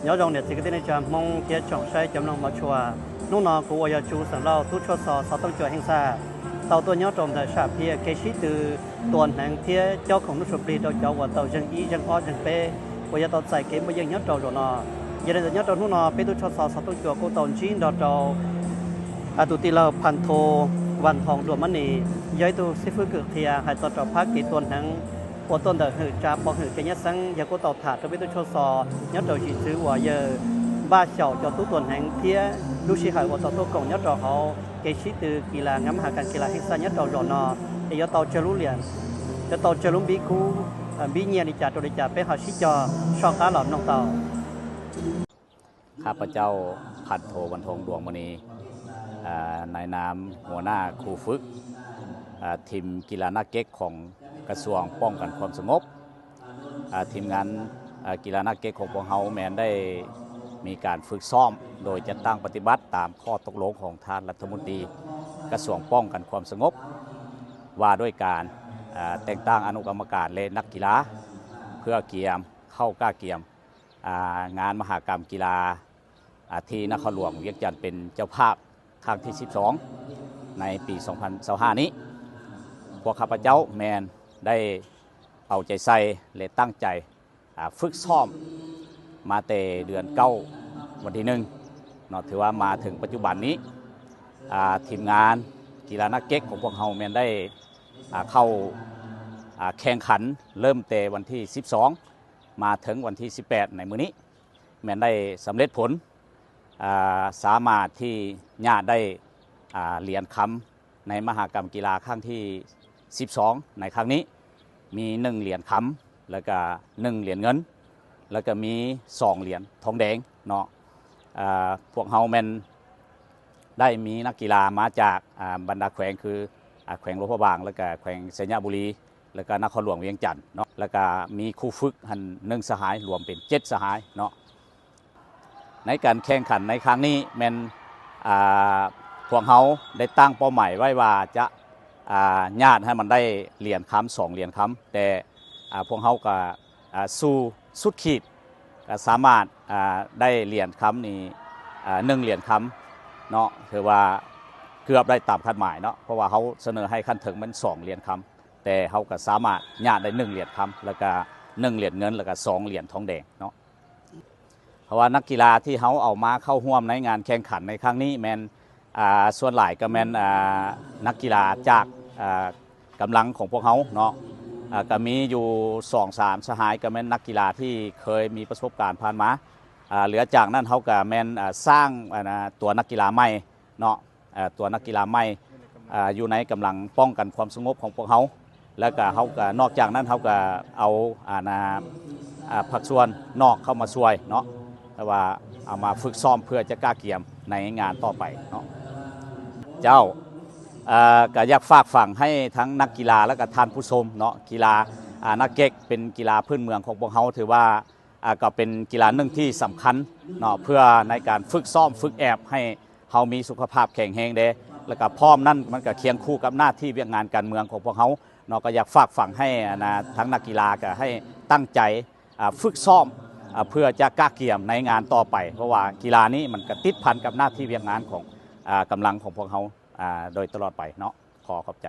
Nho rong niệt si kơ tih nê cha mông thiê chỏng sai chăm lòng mâo chua. Nông nò cú ua yo chu sảng lau túc chua so so tông chua hêng xa. Tàu tua nho rong đài sả phiê kê sí từ tuần hãng thiê châu khổng nút sụp đi đầu cháu ua tàu dâng ý dâng o dâng pê. Ua yo tàu chạy kê mơ dâng nho rau rổ nò. Giờ đây nho rau nông nò pê túc chua so so tông chua cú tàu nchí đo rau. A tụ ti lầu Phan Thô, Văn Hồng Đùa Mani. Giới tu sĩ phước cử thiê hãy tàu trò phát kê tuần hãng. Ua tuân đờ hử cha pong hử kê nhá săng, ya cô tàu thả trong bê túc chua so, nhớ đầu chỉ xứ ua yơ, ba chậu cho tú tuần hãng thiê, lũ sĩ hại ua tàu tô cổng nhớ đầu hậu, kê sĩ từ kỳ lạ ngắm hà cạn kỳ lạ hít xa nhớ đầu rổ nò, để yo tàu chơi lũ liền, yo tàu chơi lũ bí cú, à, bí nhia đi chả trâu đi chả pé họ sĩ cho, so cá lọt nông tàu. ຂ້າພະເຈົ້າ ພັນໂທ ວັນທອງ ດວງມະນີ ອາ ໃນນາມຫົວໜ້າຄູຝຶກ ອາ ທີມກິລານັກເກັກຂອງກະຊວງປ້ອງກັນຄວາມສະຫງົບ. ອາ ທີມງານ ອາ ກິລານັກເກັກຂອງພວກເຮົາແມ່ນໄດ້ມີການຝຶກຊ້ອມໂດຍຈັດຕັ້ງປະຕິບັດຕາມຂໍ້ຕົກລົງຂອງທ່ານລັດຖະມົນຕີກະຊວງປ້ອງກັນຄວາມສະຫງົບ ວ່າດ້ວຍການ ອາ ແຕ່ງຕັ້ງອະນຸກຳມະການ ແລະ ນັກກິລາ ເພື່ອກຽມເຂົ້າກະກຽມ ອາ ງານມະຫະກຳກິລາ ອາ ທີ່ນະຄອນຫຼວງວຽງຈັນເປັນເຈົ້າພາບຄັ້ງທີສິບສອງ ໃນປີສອງພັນຊາວຫ້ານີ້. ພວກຂ້າພະເຈົ້າແມ່ນໄດ້ເອົາໃຈໃສ່ ແລະ ຕັ້ງໃຈ ອາ ຝຶກຊ້ອມມາແຕ່ເດືອນເກົ້າ ວັນທີໜຶ່ງເນາະ ຖືວ່າມາເຖິງປັດຈຸບັນນີ້ ອາ ທີມງານກິລານັກເກັກຂອງພວກເຮົາແມ່ນໄດ້ ອາ ເຂົ້າ ອາ ແຂ່ງຂັນເລີ່ມແຕ່ວັນທີສິບສອງ ມາເຖິງວັນທີສິບແປດໃນມື້ນີ້ ແມ່ນໄດ້ສຳເລັດຜົນ ອາ ສາມາດທີ່ຍາດໄດ້ ອາ ຫຼຽນຄຳໃນມະຫະກຳກິລາຄັ້ງທີສິບສອງໃນຄັ້ງນີ້ ມີໜຶ່ງຫຼຽນຄຳ ແລ້ວກະໜຶ່ງຫຼຽນເງິນ ແລ້ວກະມີສອງຫຼຽນທອງແດງເນາະ. ອາ ພວກເຮົາແມ່ນໄດ້ມີນັກກິລາມາຈາກ ອາ ບັນດາແຂວງ ຄື ອາ ແຂວງຫຼວງພະບາງ ແລ້ວກະແຂວງໄຊຍະບູລີ ແລ້ວກະນະຄອນຫຼວງວຽງຈັນເນາະ ແລ້ວກະມີຄູ່ຝຶກຫັ້ນໜຶ່ງສະຫາຍ ລວມເປັນເຈັດສະຫາຍເນາະ. ໃນການແຂ່ງຂັນໃນຄັ້ງນີ້ແມ່ນ ອາ ພວກເຮົາໄດ້ຕັ້ງເປົ້າໝາຍໄວ້ວ່າຈະ ອາ ຍາດໃຫ້ມັນໄດ້ຫຼຽນຄຳສອງຫຼຽນຄຳ ແຕ່ ອາ ພວກເຮົາກະ ອາ ສູ້ສຸດຂີດ ກະສາມາດ ອາ ໄດ້ຫຼຽນຄຳນີ້ ອາ ໜຶ່ງຫຼຽນຄຳເນາະ ຖືວ່າເກືອບໄດ້ຕາມຄາດໝາຍເນາະ ເພາະວ່າເຮົາສະເໜີໃຫ້ຂັ້ນເທິງແມ່ນສອງຫຼຽນຄຳ ແຕ່ເຮົາກະສາມາດຍາດໄດ້ໜຶ່ງຫຼຽນຄຳ ແລ້ວກະໜຶ່ງຫຼຽນເງິນ ແລ້ວກະສອງຫຼຽນທອງແດງເນາະ. ເພາະວ່ານັກກິລາທີ່ເຮົາເອົາມາເຂົ້າຮ່ວມໃນງານແຂ່ງຂັນໃນຄັ້ງນີ້ແມ່ນ ອາ ສ່ວນຫຼາຍກະແມ່ນ ອາ ນັກກິລາຈາກ ອາ ກຳລັງຂອງພວກເຮົາເນາະ ອາ ກະມີຢູ່ສອງສາມສະຫາຍ ກະແມ່ນນັກກິລາທີ່ເຄີຍມີປະສົບການຜ່ານມາ ອາ ເຫຼືອຈາກນັ້ນເຮົາກະແມ່ນ ອາ ສ້າງ ອາ ຕົວນັກກິລາໃໝ່ເນາະ ອາ ຕົວນັກກິລາໃໝ່ ອາ ຢູ່ໃນກຳລັງປ້ອງກັນຄວາມສະຫງົບຂອງພວກເຮົາ ແລ້ວກະເຮົາກະ ນອກຈາກນັ້ນເຮົາກະເອົາ ອາ ນາ ອາ ພາກສ່ວນນອກເຂົ້າມາຊ່ວຍເນາະ ແຕ່ວ່າເອົາມາຝຶກຊ້ອມເພື່ອຈະກະກຽມໃນງານຕໍ່ໄປເນາະ. ເຈົ້າ ອາ ກະຢາກຝາກຝັງໃຫ້ທັງນັກກິລາ ແລ້ວກະທ່ານຜູ້ຊົມເນາະ ກິລາ ອາ ນັກເກັກເປັນກິລາພື້ນເມືອງຂອງພວກເຮົາ ຖືວ່າ ອາ ກະເປັນກິລາໜຶ່ງທີ່ສຳຄັນເນາະ ເພື່ອໃນການຝຶກຊ້ອມຝຶກແອບໃຫ້ ເຮົາມີສຸຂະພາບແຂງແຮງເດ້ ແລ້ວກະພ້ອມນັ້ນມັນກະຄຽງຄູ່ກັບໜ້າທີ່ວຽກງານການເມືອງຂອງພວກເຮົາເນາະ ກະຢາກຝາກຝັງໃຫ້ອັນນາ ທັງນັກກິລາກະໃຫ້ຕັ້ງໃຈ ອາ ຝຶກຊ້ອມ ອາ ເພື່ອຈະກະກຽມໃນງານຕໍ່ໄປ ເພາະວ່າກິລານີ້ມັນກະຕິດພັນກັບໜ້າທີ່ວຽກງານຂອງ ອາ ກຳລັງຂອງພວກເຮົາ ອາ ໂດຍຕະຫຼອດໄປເນາະ. ຂໍຂອບໃຈ.